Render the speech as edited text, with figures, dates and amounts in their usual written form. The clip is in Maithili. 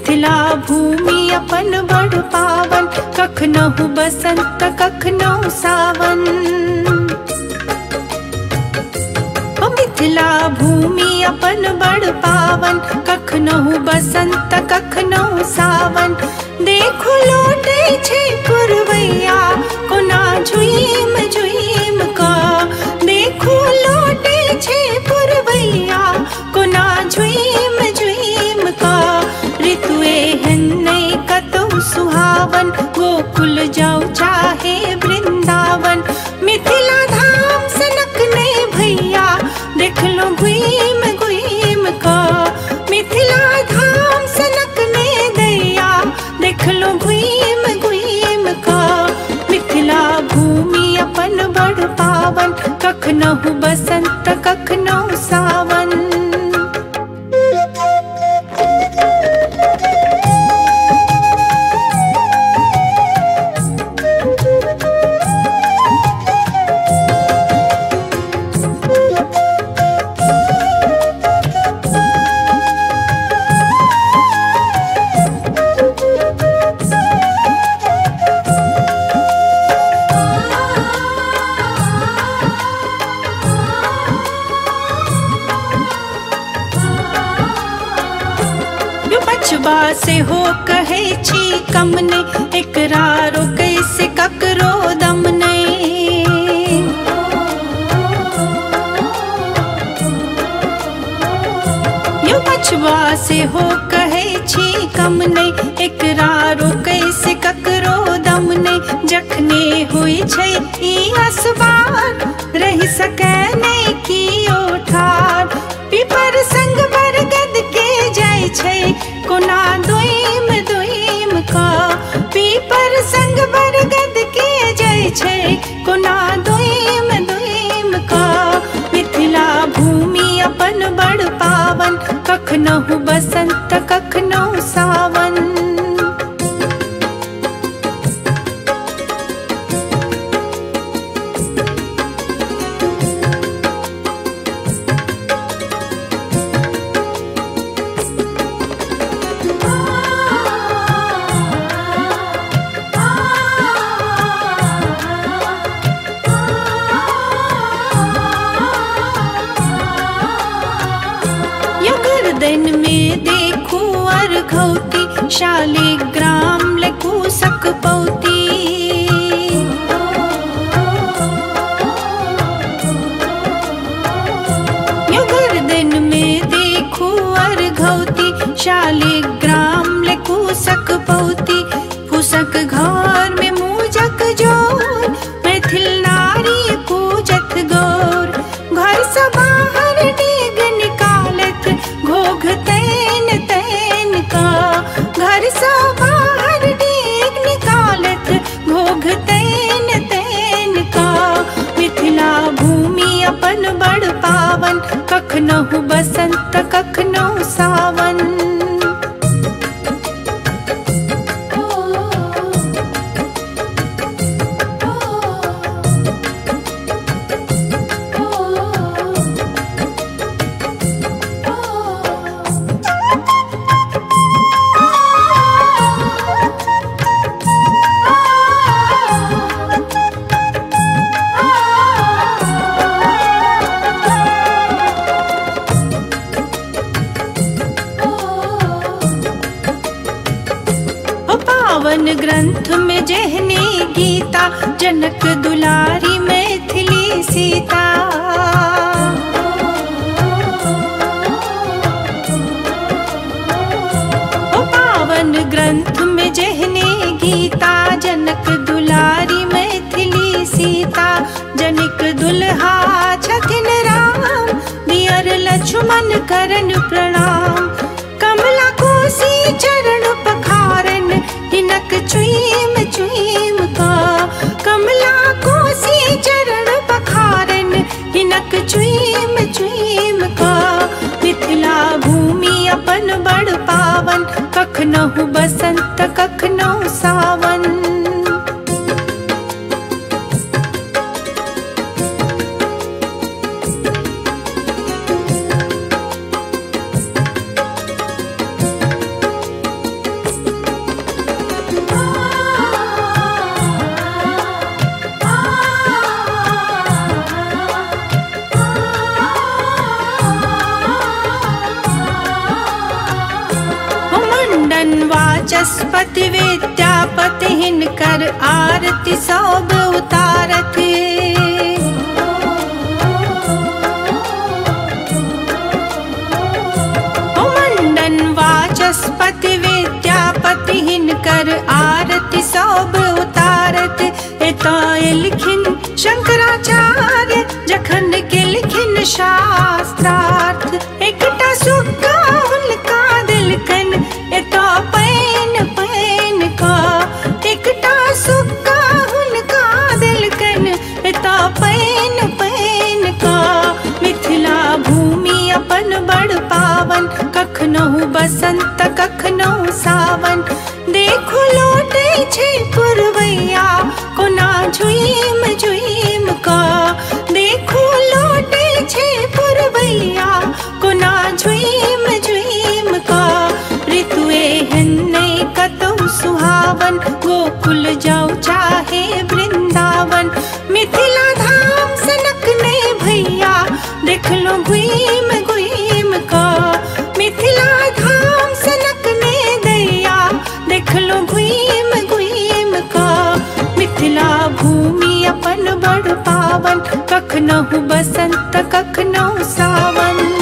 मिथिला भूमि अपन बड़ पावन, कखनहु बसंत कखनहु सावन। मिथिला भूमि अपन बड़ पावन, कखनहु बसंत कखनहु सावन। देखो लौटे छे पुरवैया कोना झुइम झुइम का, देखो लौटे छे पुरवैया कोना झुइम झुइम का। ऋतु एहन नै कतहु सुहावन, गोकुल जाऊ चाहे वृंदावन। मिथिला धाम सनक नै भैया देखलो घुइम घुइम का, मिथिला धाम सनक नै दैया देखलो घुइम घुइम का। मिथिला भूमि अपन बड़ पावन, कखनहु बसंत कखनहु सावन। से हो कहे छी कम नै, एकरा रोकै से ककरो दम नै। यो पछबा से हो कहे छी कम नै, एकरा रोकै से ककरो दम नै। जखने होइ छै ई असबार, रहि सकै नै कियो ठार। पीपर संग बरगद के जाइ छै कोना दुइम दुइम का, पीपर संग बरगद के जाइ छै कोना दुइम दुइम का। मिथिला भूमि अपन बड़ पावन, कखनहु बसंत कखनहु सावन। में देखू अर्घौती, शालिग्राम लकूसक पौती। यो गर्दन में देखू अर्घौती, शालिग्राम लकूसक पौती। फूसक घर में मूजक जोर, मैथिल नारी पूजत गौर। घर से बाहर डेग निकालत घोघ तैन तैन का, घर से बाहर डेग निकालत घोघ तैन तैन का। मिथिला भूमि अपन बड़ पावन, कखनहु बसंत कखनहु सावन। पावन ग्रंथ में जेहने गीता, जनक दुलारी मैथिली सीता। ओ पावन ग्रंथ में जेहने गीता, जनक दुलारी मैथिली सीता। जनक दुल्हा छथिन राम, दियर लक्ष्मण करन प्रणाम। कमला कोसी चरण पखारन, हिनक चुइम चुइम का। कमला कोसी चरण पखारन, हिनक चुइम चुइम का। मिथिला भूमि अपन बड़ पावन, कखनहु बसंत कखनहु सावन। वाचस्पति विद्यापति हिनकर आरती सब उतारथि। मंडन वाचस्पति विद्यापति हिनकर आरती सब उतारथि। एतऽ एलखिन शंकराचार्य जखन केलखिन शास्त्रार्थ। एकटा सुग्गा हुनका देलकनि एतऽ पानि पानि कऽ। एकटा सुग्गा हुनका देलकनि एतऽ पानि पानि कऽ। मिथिला भूमि अपन बड़ पावन, कखनहु बसंत कखनहु सावन। देखू लौटै छै पुरवैया कोना झुइम झुइम कऽ। देखू लौटै छै पुरवैया कोना झुइम झुइम कऽ। ऋतु एहन नहि कतहु सुहावन, गोकुल जाउ चाहे वृंदावन। मिथिला धाम सनक नहि भैया देखलो घुइम घुइम कऽ। मिथिला धाम सनक नहि दैया देखलो घुइम घुइम कऽ। मिथिला भूमि अपन बड़ पावन, कखनहु बसंत कखनहु सावन।